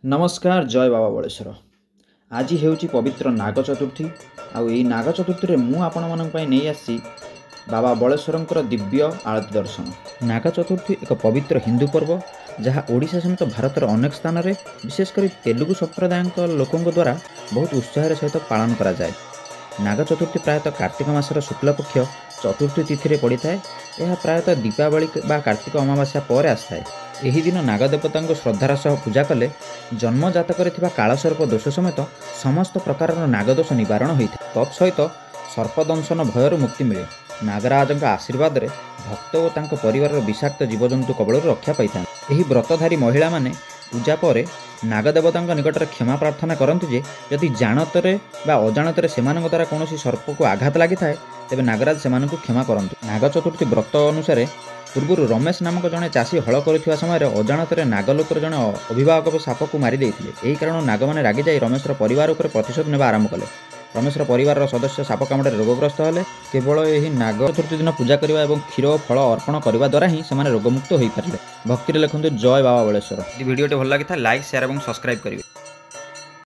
ନମସ୍କାର, ଜୟ ବାବା ବଳେଶ୍ୱର। ଆଜି ହେଉଛି ପବିତ୍ର ନାଗ ଚତୁର୍ଥୀ, ଆଉ ଏଇ ନାଗ ଚତୁର୍ଥୀରେ ମୁଁ ଆପଣମାନଙ୍କ ପାଇଁ ନେଇ ଆସିଛି ବାବା ବଳେଶ୍ୱରଙ୍କର ଦିବ୍ୟ ଆଳତୀ ଦର୍ଶନ। ନାଗ ଚତୁର୍ଥୀ ଏକ ପବିତ୍ର ହିନ୍ଦୁ ପର୍ବ, ଯାହା ଓଡ଼ିଶା ସମେତ ଭାରତର ଅନେକ ସ୍ଥାନରେ, ବିଶେଷ କରି ତେଲୁଗୁ ସମ୍ପ୍ରଦାୟଙ୍କ ଲୋକଙ୍କ ଦ୍ୱାରା ବହୁତ ଉତ୍ସାହର ସହିତ ପାଳନ କରାଯାଏ। ନାଗ ଚତୁର୍ଥୀ ପ୍ରାୟତଃ କାର୍ତ୍ତିକ ମାସର ଶୁକ୍ଳପକ୍ଷ ଚତୁର୍ଥୀ ତିଥିରେ ପଡ଼ିଥାଏ। ଏହା ପ୍ରାୟତଃ ଦୀପାବଳି ବା କାର୍ତ୍ତିକ ଅମାବାସ୍ୟା ପରେ ଆସିଥାଏ। ଏହି ଦିନ ନାଗଦେବତାଙ୍କୁ ଶ୍ରଦ୍ଧାର ସହ ପୂଜା କଲେ ଜନ୍ମ ଜାତକରେ ଥିବା କାଳସର୍ପ ଦୋଷ ସମେତ ସମସ୍ତ ପ୍ରକାରର ନାଗଦୋଷ ନିବାରଣ ହୋଇଥାଏ। ତତ୍ ସହିତ ସର୍ପଦଂଶନ ଭୟରୁ ମୁକ୍ତି ମିଳେ। ନାଗରାଜଙ୍କ ଆଶୀର୍ବାଦରେ ଭକ୍ତ ଓ ତାଙ୍କ ପରିବାରର ବିଷାକ୍ତ ଜୀବଜନ୍ତୁ କବଳରୁ ରକ୍ଷା ପାଇଥାନ୍ତି। ଏହି ବ୍ରତଧାରୀ ମହିଳାମାନେ ପୂଜା ପରେ ନାଗଦେବତାଙ୍କ ନିକଟରେ କ୍ଷମା ପ୍ରାର୍ଥନା କରନ୍ତି ଯେ ଯଦି ଜାଣତରେ ବା ଅଜାଣତରେ ସେମାନଙ୍କ ଦ୍ୱାରା କୌଣସି ସର୍ପକୁ ଆଘାତ ଲାଗିଥାଏ, ତେବେ ନାଗରାଜ ସେମାନଙ୍କୁ କ୍ଷମା କରନ୍ତୁ। ନାଗ ଚତୁର୍ଥୀ ବ୍ରତ ଅନୁସାରେ ପୂର୍ବରୁ ରମେଶ ନାମକ ଜଣେ ଚାଷୀ ହଳ କରୁଥିବା ସମୟରେ ଅଜାଣତରେ ନାଗଲୋକର ଜଣେ ଅଭିଭାବକ ସାପକୁ ମାରି ଦେଇଥିଲେ। ଏହି କାରଣରୁ ନାଗମାନେ ରାଗିଯାଇ ରମେଶର ପରିବାର ଉପରେ ପ୍ରତିଶୋଧ ନେବା ଆରମ୍ଭ କଲେ। ରମେଶର ପରିବାରର ସଦସ୍ୟ ସାପ କାମୁଡ଼ାରେ ରୋଗଗ୍ରସ୍ତ ହେଲେ। କେବଳ ଏହି ନାଗ ଚତୁର୍ଥୀ ଦିନ ପୂଜା କରିବା ଏବଂ କ୍ଷୀର ଓ ଫଳ ଅର୍ପଣ କରିବା ଦ୍ୱାରା ହିଁ ସେମାନେ ରୋଗମୁକ୍ତ ହୋଇପାରିଲେ। ଭକ୍ତିରେ ଲେଖନ୍ତୁ ଜୟ ବାବା ବଳେଶ୍ୱର। ଯଦି ଭିଡ଼ିଓଟି ଭଲ ଲାଗିଥାଏ, ଲାଇକ୍, ସେୟାର ଏବଂ ସବସ୍କ୍ରାଇବ୍ କରିବେ।